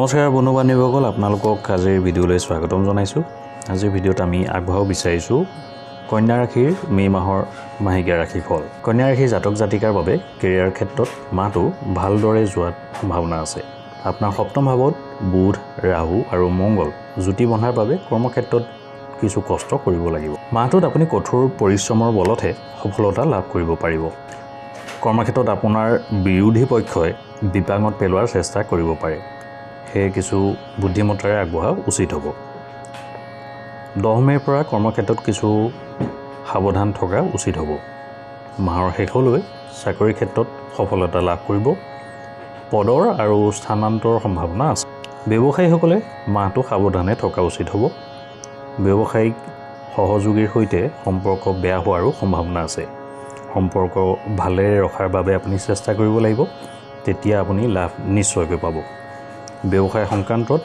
নমস্কাৰ বন্ধু বান্ধৱীসকল, আপোনালোকক আজিৰ ভিডিঅ'লৈ স্বাগতম জনাইছোঁ। আজিৰ ভিডিঅ'ত আমি আগবঢ়াব বিচাৰিছোঁ কন্যা ৰাশিৰ মে' মাহৰ মাহেকীয়া ৰাশিফল। কন্যা ৰাশিৰ জাতক জাতিকাৰ বাবে কেৰিয়াৰ ক্ষেত্ৰত মাহটো ভালদৰে যোৱাৰ সম্ভাৱনা আছে। আপোনাৰ সপ্তম ভাৱত বুধ, ৰাহু আৰু মংগল জুতি বন্ধাৰ বাবে কৰ্মক্ষেত্ৰত কিছু কষ্ট কৰিব লাগিব। মাহটোত আপুনি কঠোৰ পৰিশ্ৰমৰ বলতহে সফলতা লাভ কৰিব পাৰিব। কৰ্মক্ষেত্ৰত আপোনাৰ বিৰোধী পক্ষই বিপাঙত পেলোৱাৰ চেষ্টা কৰিব পাৰে, সেয়ে কিছু বুদ্ধিমত্তাৰে আগবঢ়া উচিত হ'ব। 10 মে'ৰ পৰা কৰ্মক্ষেত্ৰত কিছু সাৱধান থকা উচিত হ'ব। মাহৰ শেষলৈ চাকৰিৰ ক্ষেত্ৰত সফলতা লাভ কৰিব। পদৰ আৰু স্থানান্তৰৰ সম্ভাৱনা আছে। ব্যৱসায়ীসকলে মাহটো সাৱধানে থকা উচিত হ'ব। ব্যৱসায়িক সহযোগীৰ সৈতে সম্পৰ্ক বেয়া হোৱাৰো সম্ভাৱনা আছে। সম্পৰ্ক ভালেৰে ৰখাৰ বাবে আপুনি চেষ্টা কৰিব লাগিব, তেতিয়া আপুনি লাভ নিশ্চয়কৈ পাব। ব্যৱসায় সংক্ৰান্তত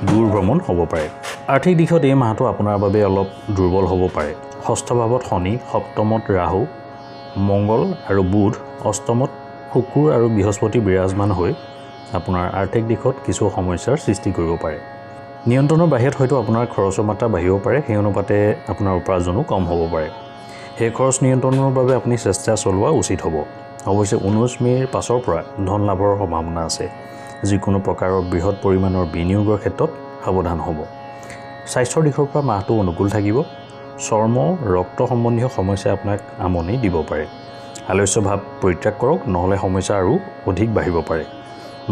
দূৰ ভ্ৰমণ হ'ব পাৰে। আৰ্থিক দিশত এই মাহটো আপোনাৰ বাবে অলপ দুৰ্বল হ'ব পাৰে। ষষ্ঠ ভাৱত শনি, সপ্তমত ৰাহু, মংগল আৰু বুধ, অষ্টমত শুকুৰ আৰু বৃহস্পতি বিৰাজমান হৈ আপোনাৰ আৰ্থিক দিশত কিছু সমস্যাৰ সৃষ্টি কৰিব পাৰে। নিয়ন্ত্ৰণৰ বাহিৰত হয়তো আপোনাৰ খৰচৰ মাত্ৰা বাঢ়িব পাৰে, সেই অনুপাতে আপোনাৰ উপাৰ্জনো কম হ'ব পাৰে। সেই খৰচ নিয়ন্ত্ৰণৰ বাবে আপুনি চেষ্টা চলোৱা উচিত হ'ব। অৱশ্যে 19 মে'ৰ পাছৰ পৰা ধন লাভৰ সম্ভাৱনা আছে। যিকোনো প্ৰকাৰৰ বৃহৎ পৰিমাণৰ বিনিয়োগৰ ক্ষেত্ৰত সাৱধান হ'ব। স্বাস্থ্যৰ দিশৰ পৰা মাহটো অনুকূল থাকিব। চৰ্ম, ৰক্ত সম্বন্ধীয় সমস্যাই আপোনাক আমনি দিব পাৰে। আলস্য ভাৱ পৰিত্যাগ কৰক, নহ'লে সমস্যা আৰু অধিক বাঢ়িব পাৰে।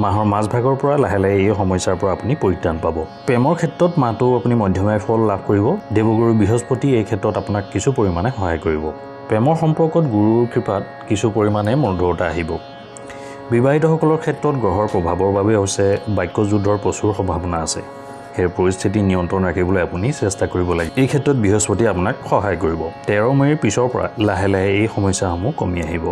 মাহৰ মাজভাগৰ পৰা লাহে লাহে এই সমস্যাৰ পৰা আপুনি পৰিত্ৰাণ পাব। প্ৰেমৰ ক্ষেত্ৰত মাহটো আপুনি মধ্যমীয়া ফল লাভ কৰিব। দেৱগুৰু বৃহস্পতি এই ক্ষেত্ৰত আপোনাক কিছু পৰিমাণে সহায় কৰিব। প্ৰেমৰ সম্পৰ্কত গুৰুৰ কৃপাত কিছু পৰিমাণে মধুৰতা আহিব। বিবাহিতসকলৰ ক্ষেত্ৰত গ্ৰহৰ প্ৰভাৱৰ বাবে হৈছে বাক্যযুদ্ধৰ প্ৰচুৰ সম্ভাৱনা আছে। সেই পৰিস্থিতি নিয়ন্ত্ৰণ ৰাখিবলৈ আপুনি চেষ্টা কৰিব লাগিব। এই ক্ষেত্ৰত বৃহস্পতিয়ে আপোনাক সহায় কৰিব। 13 মে'ৰ পিছৰ পৰা লাহে লাহে এই সমস্যাসমূহ কমি আহিব।